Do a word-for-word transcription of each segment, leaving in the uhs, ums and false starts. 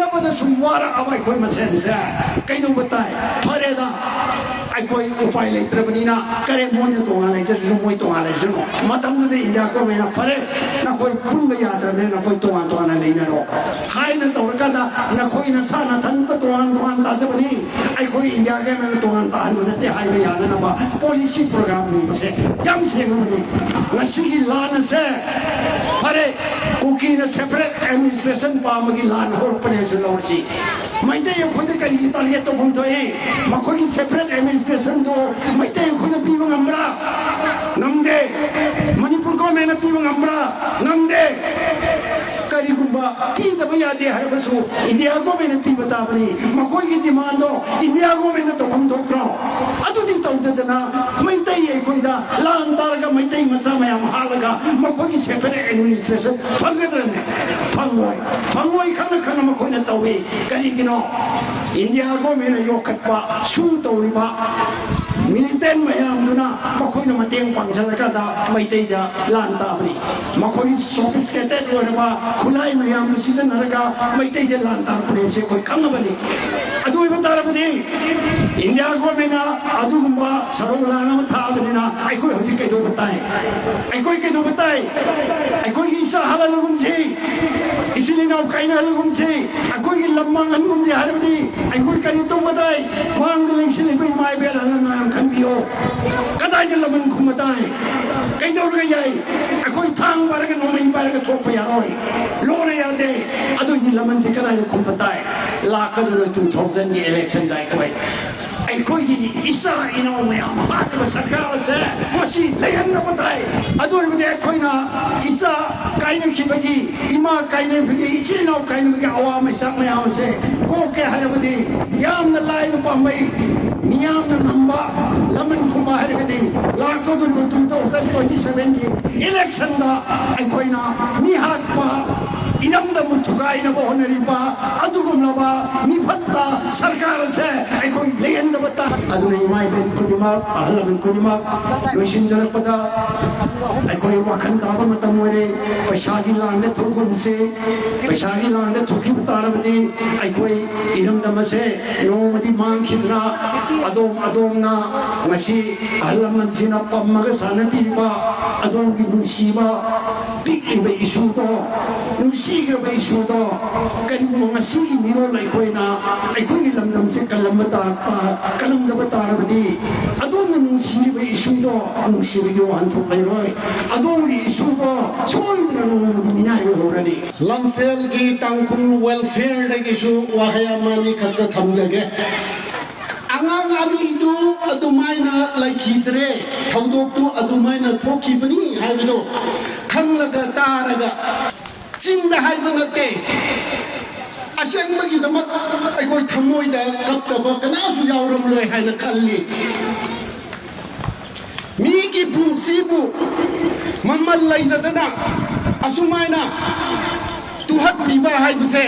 ꯇꯧꯕꯗ ꯁꯨꯝ ꯋꯥꯔꯛꯑꯕ ꯑꯩꯈꯣꯏ ꯃꯁꯦꯟꯁꯦ ꯀꯩꯗꯧꯕ ꯇꯥꯏ? ꯐꯔꯦꯗ, ꯑꯩꯈꯣꯏ ꯎꯄꯥꯏ ꯂꯩꯇ꯭ꯔꯕꯅꯤꯅ, ꯀꯔꯦ, ꯃꯣꯏꯅ ꯇꯣꯉꯥꯟ ꯂꯩꯖꯔꯁꯨ, ꯃꯣꯏ ꯇꯣꯉꯥꯟ ꯂꯩꯖꯅꯨ꯫ ꯃꯇꯝꯗꯨꯗ ꯏꯟꯗꯤꯌꯥ ꯒꯣꯔꯃꯦꯟꯅ, "ꯐꯔꯦ, ꯅꯈꯣꯏ ꯄꯨꯟꯕ ꯌꯥꯗ꯭ꯔꯕꯅꯤꯅ ꯅꯈꯣꯏ ꯇꯣꯉꯥꯟ ꯇꯣꯉꯥꯟꯅ ꯂꯩꯅꯔꯣ" ꯍꯥꯏꯅ ꯇꯧꯔꯀꯥꯟꯗ, "ꯅꯈꯣꯏ ꯅꯁꯥ ꯅꯊꯟꯇ ꯇꯣꯉꯥꯟ ꯇꯣꯉꯥꯟ ꯇꯥꯖꯕꯅꯤ, ꯑꯩꯈꯣꯏ ꯏꯟꯗꯤꯌꯥ ꯒꯣꯔꯃꯦꯟꯅ ꯇꯣꯉꯥꯟ ꯇꯥꯍꯟꯕ ꯅꯠꯇꯦ" ꯍꯥꯏꯕ ꯌꯥꯅꯅꯕ ꯄꯣꯂꯤꯁꯤ ꯄ꯭ꯔꯣꯒ꯭ꯔꯥꯝꯅꯤ꯫ ꯃꯁꯦ ꯌꯥꯝ ꯁꯦꯡꯉꯕꯅꯤ꯫ ꯉꯁꯤꯒꯤ ꯂꯥꯟ ꯑꯁꯦ, ꯐꯔꯦ, ꯀꯨꯀꯤꯅ ꯁꯦꯄꯔꯦꯠ ꯑꯦꯗꯃꯤꯅꯤꯁꯇ꯭ꯔꯦꯁꯟ ꯄꯥꯝꯕꯒꯤ ꯂꯥꯟ ꯍꯧꯔꯛꯄꯅꯦꯁꯨ ꯂꯧꯔꯁꯤ꯫ ꯃꯩꯇꯩ ꯑꯩꯈꯣꯏꯗ ꯀꯔꯤꯒꯤ ꯇꯥꯔꯒꯦꯠ ꯇꯧꯐꯝ ꯊꯣꯛꯏ? ꯃꯈꯣꯏꯒꯤ ꯁꯦꯄꯔꯦꯠ ꯑꯦꯗꯃꯤꯅꯤꯁꯇ꯭ꯔꯦꯁꯟꯗꯣ ꯃꯩꯇꯩ ꯑꯩꯈꯣꯏꯅ ꯄꯤꯕ ꯉꯝꯕ꯭ꯔꯥ? ꯉꯝꯗꯦ꯫ ꯃꯅꯤꯄꯨꯔ ꯒꯣꯔꯃꯦꯟꯅ ꯄꯤꯕ ꯉꯝꯕ꯭ꯔꯥ? ꯉꯝꯗꯦ꯫ ꯀꯔꯤꯒꯨꯝꯕ ꯄꯤꯗꯕ ꯌꯥꯗꯦ ꯍꯥꯏꯔꯕꯁꯨ ꯏꯟꯗꯤꯌꯥ ꯒꯣꯔꯃꯦꯟꯅ ꯄꯤꯕ ꯇꯥꯕꯅꯤ꯫ ꯃꯈꯣꯏꯒꯤ ꯗꯤꯃꯥꯟꯗꯣ ꯏꯟꯗꯤꯌꯥ ꯒꯣꯔꯃꯦꯟꯅ ꯇꯧꯐꯝ ꯊꯣꯛꯇ꯭ꯔꯣ? ꯑꯗꯨꯗꯤ ꯇꯧꯗꯗꯅ ꯃꯩꯇꯩ ꯑꯩꯈꯣꯏꯗ ꯂꯥꯟ ꯇꯥꯔꯒ ꯃꯩꯇꯩ ꯃꯆꯥ ꯃꯌꯥꯝ ꯍꯥꯠꯂꯒ ꯃꯈꯣꯏꯒꯤ ꯁꯦꯄꯔꯦꯠ ꯑꯦꯗꯃꯤꯅꯤꯁꯇ꯭ꯔꯦꯁꯟ ꯐꯪꯒꯗ꯭ꯔꯅꯦ? ꯐꯪꯉꯣꯏ꯫ ꯐꯪꯉꯣꯏ ꯈꯪꯅ ꯈꯪꯅ ꯃꯈꯣꯏꯅ ꯇꯧꯏ꯫ ꯀꯔꯤꯒꯤꯅꯣ? ꯏꯟꯗꯤꯌꯥ ꯒꯣꯔꯃꯦꯟꯅ ꯌꯣꯛꯈꯠꯄ ꯁꯨ ꯇꯧꯔꯤꯕ ꯃꯤꯂꯤꯇꯦꯟ ꯃꯌꯥꯝꯗꯨꯅ ꯃꯈꯣꯏꯅ ꯃꯇꯦꯡ ꯄꯥꯡꯁꯤꯜꯂꯀꯥꯟꯗ ꯃꯩꯇꯩꯗ ꯂꯥꯟ ꯇꯥꯕꯅꯤ꯫ ꯃꯈꯣꯏꯒꯤ ꯁꯣꯐꯤꯁꯀꯦꯇꯦꯠ ꯑꯣꯏꯔꯕ ꯈꯨꯠꯂꯥꯏ ꯃꯌꯥꯝꯗꯨ ꯁꯤꯖꯤꯟꯅꯔꯒ ꯃꯩꯇꯩꯗ ꯂꯥꯟ ꯇꯥꯔꯛꯄꯅꯤ ꯍꯥꯏꯕꯁꯤ ꯑꯩꯈꯣꯏ ꯈꯪꯉꯕꯅꯤ꯫ ꯑꯗꯨ ꯑꯣꯏꯕ ꯇꯥꯔꯕꯗꯤ ꯏꯟꯗꯤꯌꯥ ꯒꯣꯔꯃꯦꯟꯅ ꯑꯗꯨꯒꯨꯝꯕ ꯁꯔꯧ ꯂꯥꯟ ꯑꯃ ꯊꯥꯕꯅꯤꯅ ꯑꯩꯈꯣꯏ ꯍꯧꯖꯤꯛ ꯀꯩꯗꯧꯕ ꯇꯥꯏ? ꯑꯩꯈꯣꯏ ꯀꯩꯗꯧꯕ ꯇꯥꯏ? ꯑꯩꯈꯣꯏꯒꯤ ꯏꯆꯥ ꯍꯜꯍꯜꯂꯒꯨꯝꯁꯤ, ꯏꯆꯤꯜ ꯏꯅꯥꯎ ꯀꯥꯏꯅꯍꯜꯂꯒꯨꯝꯁꯤ, ꯑꯩꯈꯣꯏꯒꯤ ꯂꯝ ꯃꯥꯡꯍꯟꯒꯨꯝꯁꯤ ꯍꯥꯏꯔꯕꯗꯤ ꯑꯩꯈꯣꯏ ꯀꯔꯤ ꯇꯧꯕ ꯇꯥꯏ? ꯃꯥꯡꯗ ꯂꯦꯡꯁꯤꯜꯂꯤꯕ ꯏꯃꯥ ꯏꯕꯦꯜ ꯑꯍꯜ ꯑꯉꯥꯡ ꯈꯟꯕꯤꯌꯣ꯫ ꯀꯗꯥꯏꯗ ꯂꯃꯟ ꯈꯨꯝꯕ ꯇꯥꯏ? ꯀꯩꯗꯧꯔꯒ ꯌꯥꯏ? ꯑꯩꯈꯣꯏ ꯊꯥꯡ ꯄꯥꯏꯔꯒ ꯅꯣꯡꯃꯩ ꯄꯥꯏꯔꯒ ꯊꯣꯛꯄ ꯌꯥꯔꯣꯏ꯫ ꯂꯣꯟꯅ ꯌꯥꯗꯦ꯫ ꯑꯗꯨꯒꯤ ꯂꯃꯟꯁꯤ ꯀꯗꯥꯏꯗ ꯈꯨꯝꯕ ꯇꯥꯏ? ꯂꯥꯛꯀꯗꯧꯔꯤꯕ ꯇꯨ ꯊꯥꯎꯖꯟꯒꯤ ꯏꯂꯦꯛꯁꯟꯗ ꯑꯩꯈꯣꯏ ꯑꯩꯈꯣꯏꯒꯤ ꯏꯆꯥ ꯏꯅꯥꯎ ꯃꯌꯥꯝ ꯍꯥꯠꯂꯤꯕ ꯁꯔꯀꯥꯔ ꯑꯁꯦ ꯃꯁꯤ ꯂꯩꯍꯟꯗꯕ ꯇꯥꯏ꯫ ꯑꯗꯨ ꯑꯣꯏꯔꯕꯗꯤ ꯑꯩꯈꯣꯏꯅ ꯏꯆꯥ ꯀꯥꯏꯅꯈꯤꯕꯒꯤ, ꯏꯃꯥ ꯀꯥꯏꯅꯕꯒꯤ, ꯏꯆꯤꯜ ꯏꯅꯥꯎ ꯀꯥꯏꯅꯕꯒꯤ ꯑꯋꯥ ꯃꯩꯆꯥꯛ ꯃꯌꯥꯝ ꯑꯁꯦ ꯀꯣꯛꯀꯦ ꯍꯥꯏꯔꯕꯗꯤ ꯌꯥꯝꯅ ꯂꯥꯏꯕ ꯄꯥꯝꯕꯩ, ꯃꯤꯌꯥꯝꯅ ꯉꯝꯕ ꯂꯃꯟ ꯈꯨꯝꯕ ꯍꯥꯏꯔꯒꯗꯤ ꯂꯥꯛꯀꯗꯧꯔꯤꯕ ꯇꯨ ꯊꯥꯎꯖꯟ ꯇ꯭ꯋꯦꯟꯇꯤ ꯁꯚꯦꯟꯒꯤ ꯏꯂꯦꯛꯁꯟꯗ ꯑꯩꯈꯣꯏꯅ ꯃꯤ ꯍꯥꯠꯄ, ꯏꯔꯝꯗꯝꯕꯨ ꯊꯨꯒꯥꯏꯅꯕ ꯍꯣꯠꯅꯔꯤꯕ ꯑꯗꯨꯒꯨꯝꯂꯕ ꯃꯤꯐꯠꯇ ꯁꯔꯀꯥꯔ ꯑꯁꯦ ꯑꯩꯈꯣꯏ ꯂꯩꯍꯟꯗꯕ ꯇꯥꯏ꯫ ꯑꯗꯨꯅ ꯏꯃꯥ ꯏꯕꯦꯟ ꯈꯨꯗꯤꯡꯃꯛ, ꯑꯍꯜ ꯂꯃꯟ ꯈꯨꯗꯤꯡꯃꯛ, ꯂꯣꯏꯁꯤꯟꯖꯔꯛꯄꯗ ꯑꯩꯈꯣꯏ ꯋꯥꯈꯜ ꯇꯥꯕ ꯃꯇꯝ ꯑꯣꯏꯔꯦ꯫ ꯄꯩꯁꯥꯒꯤ ꯂꯥꯡꯗ ꯊꯣꯛꯀꯨꯝꯁꯤ꯫ ꯄꯩꯁꯥꯒꯤ ꯂꯥꯡꯗ ꯊꯣꯛꯈꯤꯕ ꯇꯥꯔꯕꯗꯤ ꯑꯩꯈꯣꯏ ꯏꯔꯝꯗꯝ ꯑꯁꯦ ꯅꯣꯡꯃꯗꯤ ꯃꯥꯡꯈꯤꯗꯅ ꯑꯗꯣꯝ ꯑꯗꯣꯝꯅ ꯉꯁꯤ ꯑꯍꯜ ꯂꯃꯟꯁꯤꯡꯅ ꯄꯝꯃꯒ ꯁꯥꯟꯅꯕꯤꯔꯤꯕ ꯑꯗꯣꯝꯒꯤ ꯅꯨꯡꯁꯤꯕ ꯄꯤꯛꯂꯤꯕ ꯏꯁꯨꯗꯣ, ꯅꯨꯡꯁꯤꯈ꯭ꯔꯕ ꯏꯁꯨꯗꯣ, ꯀꯔꯤꯒꯨꯝꯕ ꯉꯁꯤꯒꯤ ꯃꯤꯔꯣꯜ ꯑꯩꯈꯣꯏꯅ ꯑꯩꯈꯣꯏꯒꯤ ꯂꯝꯗꯝꯁꯦ ꯀꯜꯂꯝꯕ ꯇꯥ-, ꯇꯥ-, ꯀꯜꯂꯝꯗꯕ ꯇꯥꯔꯕꯗꯤ ꯑꯗꯣꯝꯅ ꯅꯨꯡꯁꯤꯔꯤꯕ ꯏꯁꯨꯗꯣ ꯅꯨꯡꯁꯤꯕꯒꯤ ꯋꯥꯍꯟꯊꯣꯛ ꯂꯩꯔꯣꯏ꯫ ꯑꯗꯣꯝꯒꯤ ꯏꯁꯨꯗꯣ ꯁꯣꯏꯗꯅ ꯅꯣꯡꯃꯗꯤ ꯃꯤꯅꯥꯏ ꯑꯣꯏꯍꯧꯔꯅꯤ꯫ ꯂꯝꯐꯦꯜꯒꯤ ꯇꯥꯡꯈꯨꯜ ꯋꯦꯜꯐꯤꯌꯔꯗꯒꯤꯁꯨ ꯋꯥꯍꯩ ꯑꯃ ꯑꯅꯤ ꯈꯛꯇ ꯊꯝꯖꯒꯦ꯫ ꯑꯉꯥꯡ ꯑꯅꯤꯗꯨ ꯑꯗꯨꯃꯥꯏꯅ ꯂꯩꯈꯤꯗ꯭ꯔꯦ, ꯊꯧꯗꯣꯛꯇꯨ ꯑꯗꯨꯃꯥꯏꯅ ꯊꯣꯛꯈꯤꯕꯅꯤ ꯍꯥꯏꯕꯗꯨ ꯈꯪꯂꯒ ꯇꯥꯔꯒ ꯆꯤꯟꯗ ꯍꯥꯏꯕ ꯅꯠꯇꯦ, ꯑꯁꯦꯡꯕꯒꯤꯗꯃꯛ ꯑꯩꯈꯣꯏ ꯊꯃꯣꯏꯗ ꯀꯞꯇꯕ ꯀꯅꯥꯁꯨ ꯌꯥꯎꯔꯝꯂꯣꯏ ꯍꯥꯏꯅ ꯈꯜꯂꯤ꯫ ꯃꯤꯒꯤ ꯄꯨꯟꯁꯤꯕꯨ ꯃꯃꯜ ꯂꯩꯇꯗꯅ ꯑꯁꯨꯃꯥꯏꯅ ꯇꯨꯍꯠꯄꯤꯕ ꯍꯥꯏꯕꯁꯦ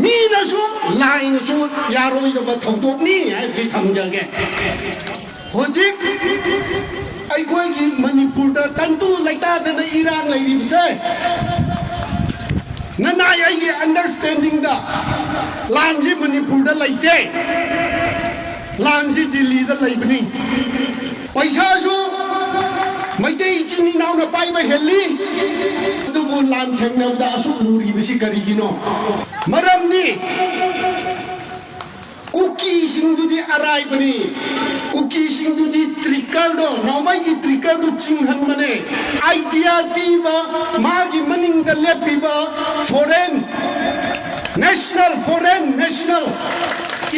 ꯃꯤꯅꯁꯨ ꯂꯥꯏꯅꯁꯨ ꯌꯥꯔꯣꯏꯗꯕ ꯊꯧꯗꯣꯛꯅꯤ ꯍꯥꯏꯕꯁꯤ ꯊꯝꯖꯒꯦ꯫ ꯍꯧꯖꯤꯛ ꯑꯩꯈꯣꯏꯒꯤ ꯃꯅꯤꯄꯨꯔꯗ ꯇꯪꯗꯨ ꯂꯩꯇꯥꯗꯅ ꯏꯔꯥꯡ ꯂꯩꯔꯤꯕꯁꯦ ꯅꯅꯥꯏ ꯑꯩꯒꯤ ꯑꯟꯗꯔꯁ꯭ꯇꯦꯟꯗꯤꯡꯗ ꯂꯥꯟꯁꯤ ꯃꯅꯤꯄꯨꯔꯗ ꯂꯩꯇꯦ, ꯂꯥꯟꯁꯤ ꯗꯤꯜꯂꯤꯗ ꯂꯩꯕꯅꯤ꯫ ꯄꯩꯁꯥꯁꯨ ꯃꯩꯇꯩ ꯏꯆꯤꯟ ꯏꯅꯥꯎꯅ ꯄꯥꯏꯕ ꯍꯦꯜꯂꯤ꯫ ꯑꯗꯨꯕꯨ ꯂꯥꯟ ꯊꯦꯡꯅꯕꯗ ꯑꯁꯨꯛ ꯂꯨꯔꯤꯕꯁꯤ ꯀꯔꯤꯒꯤꯅꯣ? ꯃꯔꯝꯗꯤ ꯀꯨꯀꯤꯁꯤꯡꯗꯨꯗꯤ ꯑꯔꯥꯏꯕꯅꯤ꯫ ꯀꯨꯀꯤꯁꯤꯡꯗꯨꯗꯤ ꯇ꯭ꯔꯤꯀꯜꯗꯣ, ꯅꯣꯡꯃꯩꯒꯤ ꯇ꯭ꯔꯤꯀꯜꯗꯨ ꯆꯤꯡꯍꯟꯕꯅꯦ꯫ ꯑꯥꯏꯗꯤꯌꯥ ꯄꯤꯕ, ꯃꯥꯒꯤ ꯃꯅꯤꯡꯗ ꯂꯦꯞꯄꯤꯕ foreign, national, foreign, national,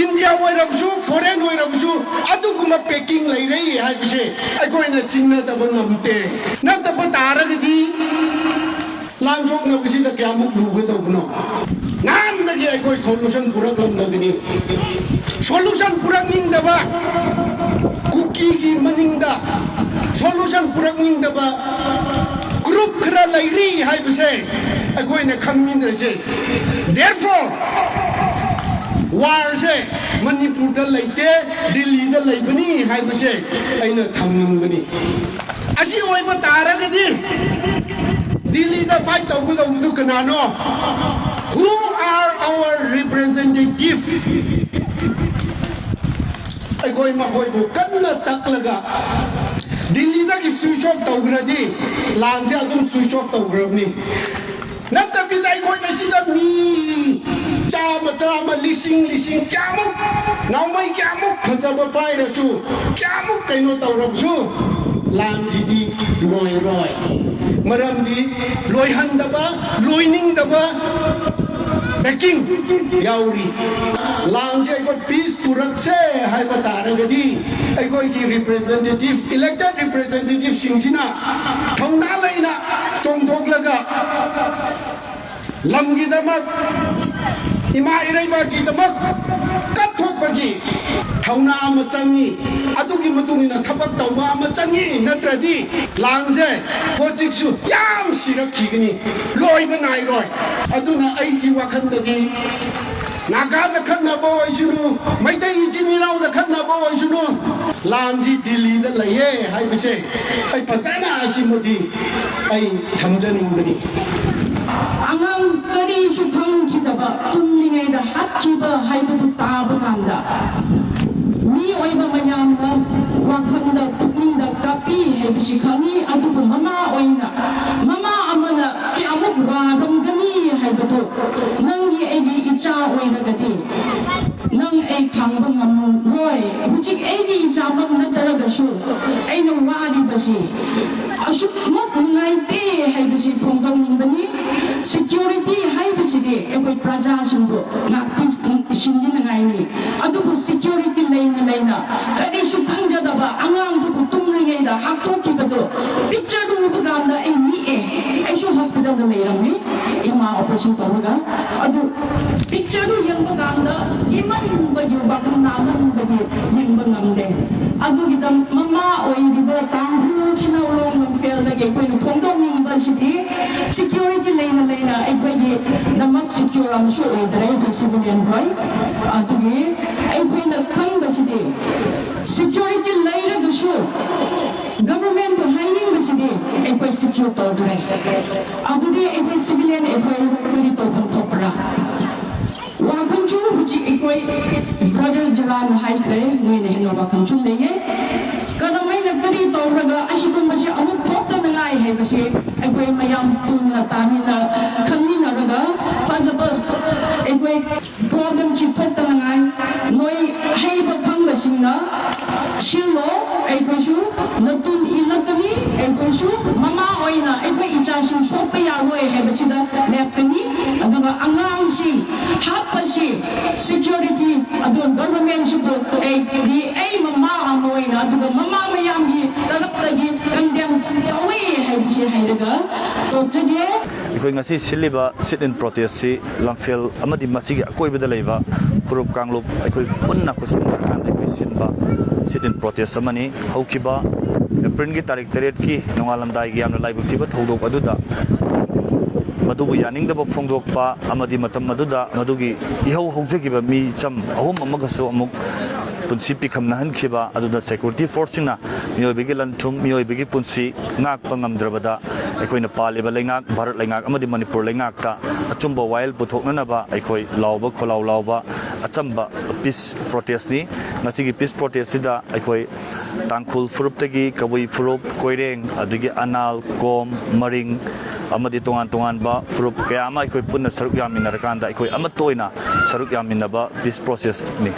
India ꯑꯣꯏꯔꯕꯁꯨ, ꯐꯣꯔꯦꯟ ꯑꯣꯏꯔꯕꯁꯨ, ꯑꯗꯨꯒꯨꯝꯕ ꯄꯦꯀꯤꯡ ꯂꯩꯔꯦ ꯍꯥꯏꯕꯁꯦ ꯑꯩꯈꯣꯏꯅ ꯆꯤꯡꯅꯗꯕ ꯉꯝꯗꯦ꯫ ꯅꯠꯇꯕ ꯇꯥꯔꯒꯗꯤ ꯂꯥꯟ ꯁꯣꯛꯅꯕꯁꯤꯗ ꯀꯌꯥꯃꯨꯛ ꯂꯨꯒꯗꯧꯕꯅꯣ? ꯅꯍꯥꯟꯗꯒꯤ ꯑꯩꯈꯣꯏ ꯁꯣꯂꯨꯁꯟ ꯄꯨꯔꯛꯂꯝꯗꯕꯅꯤ꯫ ꯁꯣꯂꯨꯁꯟ ꯄꯨꯔꯛꯅꯤꯡꯗꯕ, ꯀꯨꯀꯤꯒꯤ ꯃꯅꯤꯡꯗ ꯁꯣꯂꯨꯁꯟ ꯄꯨꯔꯛꯅꯤꯡꯗꯕ ꯒ꯭ꯔꯨꯞ ꯈꯔ ꯂꯩꯔꯤ ꯍꯥꯏꯕꯁꯦ ꯑꯩꯈꯣꯏꯅ ꯈꯪꯃꯤꯟꯅꯁꯦ꯫ Therefore, warꯁꯦ ꯃꯅꯤꯄꯨꯔꯗ ꯂꯩꯇꯦ, ꯗꯤꯜꯂꯤꯗ ꯂꯩꯕꯅꯤ ꯍꯥꯏꯕꯁꯦ ꯑꯩꯅ ꯊꯝꯅꯤꯡꯕꯅꯤ꯫ ꯑꯁꯤ ꯑꯣꯏꯕ ꯇꯥꯔꯒꯗꯤ ꯗꯤꯜꯂꯤꯗ fight ꯇꯧꯒꯗꯧꯕꯗꯨ ꯀꯅꯥꯅꯣ? Who are our representative? ꯑꯩꯈꯣꯏ ꯃꯈꯣꯏꯕꯨ ꯀꯟꯅ ꯇꯛꯂꯒ ꯗꯤꯜꯂꯤꯗꯒꯤ switch off ꯇꯧꯈ꯭ꯔꯗꯤ ꯂꯥꯟꯁꯦ ꯑꯗꯨꯝ switch off ꯇꯧꯈ꯭ꯔꯕꯅꯤ꯫ ꯅꯠꯇꯕꯤꯗ ꯑꯩꯈꯣꯏꯅ ꯁꯤꯗ ꯃꯤ ꯆꯥꯝꯃ ꯆꯥꯝꯃ, ꯂꯤꯁꯤꯡ ꯂꯤꯁꯤꯡ ꯀꯌꯥꯃꯨꯛ, ꯅꯥꯎꯃꯩ ꯀꯌꯥꯃꯨꯛ ꯐꯖꯕ ꯄꯥꯏꯔꯁꯨ, ꯀꯌꯥꯃꯨꯛ ꯀꯩꯅꯣ ꯇꯧꯔꯕꯁꯨ, ꯂꯥꯟꯁꯤꯗꯤ ꯂꯣꯏꯔꯣꯏ꯫ ꯃꯔꯝꯗꯤ ꯂꯣꯏꯍꯟꯗꯕ, ꯂꯣꯏꯅꯤꯡꯗꯕ backing ꯌꯥꯎꯔꯤ꯫ ꯂꯥꯟꯁꯦ ꯑꯩꯈꯣꯏ peace ꯄꯨꯔꯛꯁꯦ ꯍꯥꯏꯕ ꯇꯥꯔꯒꯗꯤ, ꯑꯩꯈꯣꯏꯒꯤ representative, elected representativeꯁꯤꯡꯁꯤꯅ ꯊꯧꯅꯥ ꯂꯩꯅ ꯆꯣꯡꯊꯣꯛꯂꯒ ꯂꯝꯒꯤꯗꯃꯛ, ꯏꯃꯥ ꯏꯔꯩꯕꯥꯛꯀꯤꯗꯃꯛ ꯀꯠꯊꯣꯛꯄꯒꯤ ꯊꯧꯅꯥ ꯑꯃ ꯆꯪꯉꯤ꯫ ꯑꯗꯨꯒꯤ ꯃꯇꯨꯡ ꯏꯟꯅ ꯊꯕꯛ ꯇꯧꯕ ꯑꯃ ꯆꯪꯉꯤ꯫ ꯅꯠꯇ꯭ꯔꯗꯤ ꯂꯥꯟꯁꯦ ꯍꯧꯖꯤꯛꯁꯨ ꯌꯥꯝ ꯁꯤꯔꯛꯈꯤꯒꯅꯤ, ꯂꯣꯏꯕ ꯅꯥꯏꯔꯣꯏ꯫ ꯑꯗꯨꯅ ꯑꯩꯒꯤ ꯋꯥꯈꯜꯗꯗꯤ ꯅꯥꯒꯥꯗ ꯈꯠꯅꯕ ꯑꯣꯏꯁꯅꯨ, ꯃꯩꯇꯩ ꯏꯆꯤꯟ ꯏꯅꯥꯎꯗ ꯈꯠꯅꯕ ꯑꯣꯏꯁꯅꯨ, ꯂꯥꯟꯁꯤ ꯗꯤꯜꯂꯤꯗ ꯂꯩꯌꯦ ꯍꯥꯏꯕꯁꯦ ꯑꯩ ꯐꯖꯅ ꯑꯁꯤꯃꯗꯤ ꯑꯩ ꯊꯝꯖꯅꯤꯡꯕꯅꯤ꯫ ꯑꯉꯥꯡ ꯀꯔꯤꯁꯨ ꯈꯪꯈꯤꯗꯕ ꯇꯨꯝꯂꯤꯉꯩꯗ ꯍꯥꯠꯈꯤꯕ ꯍꯥꯏꯕꯗꯨ ꯇꯥꯕ ꯀꯥꯟꯗ ꯃꯤꯑꯣꯏꯕ ꯃꯌꯥꯝꯅ ꯋꯥꯈꯜꯗ, ꯄꯨꯛꯅꯤꯡꯗ ꯀꯥꯞꯄꯤ ꯍꯥꯏꯕꯁꯤ ꯈꯪꯉꯤ꯫ ꯑꯗꯨꯕꯨ ꯃꯃꯥ ꯑꯣꯏꯅ, ꯃꯃꯥ ꯑꯃꯅ ꯀꯌꯥꯃꯨꯛ ꯋꯥꯔꯝꯒꯅꯤ ꯍꯥꯏꯕꯗꯨ ꯅꯪꯒꯤ, ꯑꯩꯒꯤ ꯏꯆꯥ ꯑꯣꯏꯔꯒꯗꯤ ꯅꯪ ꯑꯩ ꯈꯥꯡꯕ ꯉꯝꯂꯣꯏ꯫ ꯍꯧꯖꯤꯛ ꯑꯩꯒꯤ ꯏꯆꯥꯃꯛ ꯅꯠꯇ꯭ꯔꯒꯁꯨ ꯑꯩꯅ ꯋꯥꯔꯤꯕꯁꯤ ꯑꯁꯨꯛꯃꯛ ꯅꯨꯡꯉꯥꯏꯇꯦ ꯍꯥꯏꯕꯁꯤ ꯐꯣꯡꯗꯣꯛꯅꯤꯡꯕꯅꯤ꯫ Security ꯍꯥꯏꯕꯁꯤꯗꯤ ꯑꯩꯈꯣꯏ ꯄ꯭ꯔꯖꯥꯁꯤꯡꯕꯨ ꯉꯥꯛꯄꯤ ꯁꯤꯟꯕꯤꯅꯉꯥꯏꯅꯤ꯫ ꯑꯗꯨꯕꯨ security ꯂꯩꯅ ꯂꯩꯅ ꯀꯔꯤꯁꯨ ꯈꯪꯖꯗꯕ ꯑꯉꯥꯡꯗꯨꯕꯨ ꯇꯨꯝꯂꯤꯉꯩꯗ ꯍꯥꯠꯇꯣꯛꯈꯤꯕꯗꯣ, pictureꯗꯨ ꯎꯕ ꯀꯥꯟꯗ ꯑꯩ ꯅꯤꯛꯑꯦ꯫ ꯑꯩꯁꯨ hospitalꯗ ꯂꯩꯔꯝꯃꯤ, ꯏꯃꯥ operation ꯇꯧꯔꯒ꯫ ꯑꯗꯨ pictureꯗꯨ ꯌꯦꯡꯕ ꯀꯥꯟꯗ ꯀꯤꯃꯟꯕꯒꯤ, ꯋꯥꯈꯜ ꯅꯥꯃꯟꯕꯒꯤ ꯌꯦꯡꯕ ꯉꯝꯗꯦ꯫ ꯑꯗꯨꯒꯤꯗꯃꯛ ꯃꯃꯥ ꯑꯣꯏꯔꯤꯕ ꯇꯥꯡꯈꯨꯜ ꯏꯆꯤꯟ ꯏꯅꯥꯎ ꯂꯣꯡ ꯂꯝꯐꯦꯜꯗꯒꯤ ꯑꯩꯈꯣꯏꯅ ꯐꯣꯡꯗꯣꯛꯅꯤꯡꯕ ꯁꯤꯗꯤ ꯁꯤꯀ꯭ꯌꯨꯔꯤꯇꯤ ꯂꯩꯅ ꯂꯩꯅ ꯑꯩꯈꯣꯏꯒꯤꯗꯃꯛ ꯁꯤꯀ꯭ꯌꯨꯔ ꯑꯃꯁꯨ ꯑꯣꯏꯗ꯭ꯔꯦ ꯑꯩꯈꯣꯏ ꯁꯤꯚꯤꯂꯤꯌꯟ ꯈꯣꯏ꯫ ꯑꯗꯨꯒꯤ ꯑꯩꯈꯣꯏꯅ ꯈꯪꯕꯁꯤꯗꯤ ꯁꯤꯀ꯭ꯌꯨꯔꯤꯇꯤ ꯂꯩꯔꯒꯁꯨ ꯒꯚꯔꯟꯃꯦꯟꯕꯨ ꯍꯥꯏꯅꯤꯡꯕꯁꯤꯗꯤ ꯑꯩꯈꯣꯏ ꯁꯤꯀ꯭ꯌꯨꯔ ꯇꯧꯗ꯭ꯔꯦ꯫ ꯑꯗꯨꯗꯤ ꯑꯩꯈꯣꯏ ꯁꯤꯚꯤꯂꯤꯌꯟ ꯑꯩꯈꯣꯏ ꯀꯔꯤ ꯇꯧꯐꯝ ꯊꯣꯛꯄ꯭ꯔꯥ? ꯋꯥꯈꯜꯁꯨ ꯍꯧꯖꯤꯛ ꯑꯩꯈꯣꯏ ꯕ꯭ꯔꯗꯔ ꯖꯦꯔꯥꯅ ꯍꯥꯏꯈ꯭ꯔꯦ, ꯅꯣꯏꯅ ꯍꯦꯟꯅ ꯋꯥꯈꯜꯁꯨ ꯂꯩꯌꯦ꯫ ꯀꯔꯝꯍꯥꯏꯅ ꯀꯔꯤ ꯇꯧꯔꯒ ꯑꯁꯤꯒꯨꯝꯕꯁꯦ ꯑꯃꯨꯛ ꯊꯣꯛꯇꯅꯉꯥꯏ ꯍꯥꯏꯕꯁꯦ ꯑꯩꯈꯣꯏ ꯃꯌꯥꯝ ꯄꯨꯟꯅ ꯇꯥꯃꯤꯟꯅ ꯈꯪꯃꯤꯟꯅꯔꯒ ꯐꯖꯕ ꯑꯩꯈꯣꯏ ꯄ꯭ꯔꯣꯕ꯭ꯂꯦꯝꯁꯤ ꯊꯣꯛꯇꯅꯉꯥꯏ ꯅꯣꯏ ꯍꯩꯕ ꯈꯪꯕꯁꯤꯡꯅ ꯁꯤꯜꯂꯣ꯫ ꯑꯩꯈꯣꯏꯁꯨ ꯅꯇꯨꯡ ꯏꯜꯂꯛꯀꯅꯤ꯫ ꯑꯩꯈꯣꯏꯁꯨ ꯃꯃꯥ ꯑꯣꯏꯅ ꯑꯩꯈꯣꯏ ꯏꯆꯥꯁꯤꯡ ꯁꯣꯛꯄ ꯌꯥꯔꯣꯏ ꯍꯥꯏꯕꯁꯤꯗ ꯂꯦꯞꯀꯅꯤ꯫ ꯑꯗꯨꯒ ꯑꯉꯥꯡꯁꯤꯡ ꯍꯥꯠꯄꯁꯤ ꯁꯤꯀ꯭ꯌꯨꯔꯤꯇꯤ ꯑꯗꯨ ꯒꯚꯔꯟꯃꯦꯟꯁꯤꯕꯨ ꯑꯩꯗꯤ ꯑꯩ ꯃꯃꯥ ꯑꯃ ꯑꯣꯏꯅ ꯑꯗꯨꯒ ꯃꯃꯥ ꯃꯌꯥꯝꯒꯤ ꯇꯔꯞꯇꯒꯤ ꯀꯟꯗꯦꯝ ꯇꯧꯏ ꯍꯥꯏꯕꯁꯤ ꯍꯥꯏꯔꯒ ꯇꯣꯛꯆꯒꯦ꯫ ꯑꯩꯈꯣꯏ ꯉꯁꯤ ꯁꯤꯜꯂꯤꯕ sit in protest ꯁꯤ ꯂꯝꯐꯦꯜ ꯑꯃꯗꯤ ꯃꯁꯤꯒꯤ ꯑꯀꯣꯏꯕꯗ ꯂꯩꯕ ꯐꯨꯔꯨꯞ ꯀꯥꯡꯂꯨꯞ ꯑꯩꯈꯣꯏ ꯄꯨꯟꯅ ꯈꯨꯠꯁꯝꯅꯔꯀꯥꯟꯗ ꯑꯩꯈꯣꯏ ꯁꯤꯟꯕ sit in protest ꯑꯃꯅꯤ꯫ ꯍꯧꯈꯤꯕ ꯑꯦꯄ꯭ꯔꯤꯜꯒꯤ ꯇꯥꯔꯤꯛ ꯇꯔꯦꯠꯀꯤ ꯅꯣꯡꯉꯥꯜꯂꯝꯗꯥꯏꯒꯤ ꯌꯥꯝꯅ ꯂꯥꯏꯕꯛ ꯊꯤꯕ ꯊꯧꯗꯣꯛ ꯑꯗꯨꯗ ꯃꯗꯨꯕꯨ ꯌꯥꯅꯤꯡꯗꯕ ꯐꯣꯡꯗꯣꯛꯄ ꯑꯃꯗꯤ ꯃꯇꯝ ꯑꯗꯨꯗ ꯃꯗꯨꯒꯤ ꯏꯍꯧ ꯍꯧꯖꯈꯤꯕ ꯃꯤꯆꯝ ꯑꯍꯨꯝ ꯑꯃꯒꯁꯨ ꯑꯃꯨꯛ ꯄꯨꯟꯁꯤ ꯄꯤꯈꯝꯅꯍꯟꯈꯤꯕ ꯑꯗꯨꯗ ꯁꯦꯀ꯭ꯌꯨꯔꯤꯇꯤ ꯐꯣꯔꯁꯁꯤꯡꯅ ꯃꯤꯑꯣꯏꯕꯒꯤ ꯂꯟ ꯊꯨꯝ, ꯃꯤꯑꯣꯏꯕꯒꯤ ꯄꯨꯟꯁꯤ ꯉꯥꯛꯄ ꯉꯝꯗ꯭ꯔꯕꯗ ꯑꯩꯈꯣꯏꯅ ꯄꯥꯜꯂꯤꯕ ꯂꯩꯉꯥꯛ, ꯚꯥꯔꯠ ꯂꯩꯉꯥꯛ ꯑꯃꯗꯤ ꯃꯅꯤꯄꯨꯔ ꯂꯩꯉꯥꯛꯇ ꯑꯆꯨꯝꯕ ꯋꯥꯌꯦꯜ ꯄꯨꯊꯣꯛꯅꯅꯕ ꯑꯩꯈꯣꯏ ꯂꯥꯎꯕ ꯈꯣꯜꯂꯥꯎ ꯂꯥꯎꯕ ꯑꯆꯝꯕ ꯄꯤꯁ ꯄ꯭ꯔꯣꯇꯦꯁꯅꯤ꯫ ꯉꯁꯤꯒꯤ ꯄꯤꯁ ꯄ꯭ꯔꯣꯇꯦꯁꯁꯤꯗ ꯑꯩꯈꯣꯏ ꯇꯥꯡꯈꯨꯜ ꯐꯨꯔꯨꯞꯇꯒꯤ ꯀꯕꯨꯏ ꯐꯨꯔꯨꯞ, ꯀꯣꯏꯔꯦꯡ, ꯑꯗꯒꯤ ꯑꯅꯥꯜ, ꯀꯣꯝ, ꯃꯔꯤꯡ ꯑꯃꯗꯤ ꯇꯣꯉꯥꯟ ꯇꯣꯉꯥꯟꯕ ꯐꯨꯔꯨꯞ ꯀꯌꯥ ꯑꯃ ꯑꯩꯈꯣꯏ ꯄꯨꯟꯅ ꯁꯔꯨꯛ ꯌꯥꯃꯤꯟꯅꯔꯀꯥꯟꯗ ꯑꯩꯈꯣꯏ ꯑꯃꯠꯇ ꯑꯣꯏꯅ ꯁꯔꯨꯛ ꯌꯥꯃꯤꯟꯅꯕ ꯄꯤꯁ ꯄ꯭ꯔꯣꯁꯦꯁꯅꯤ꯫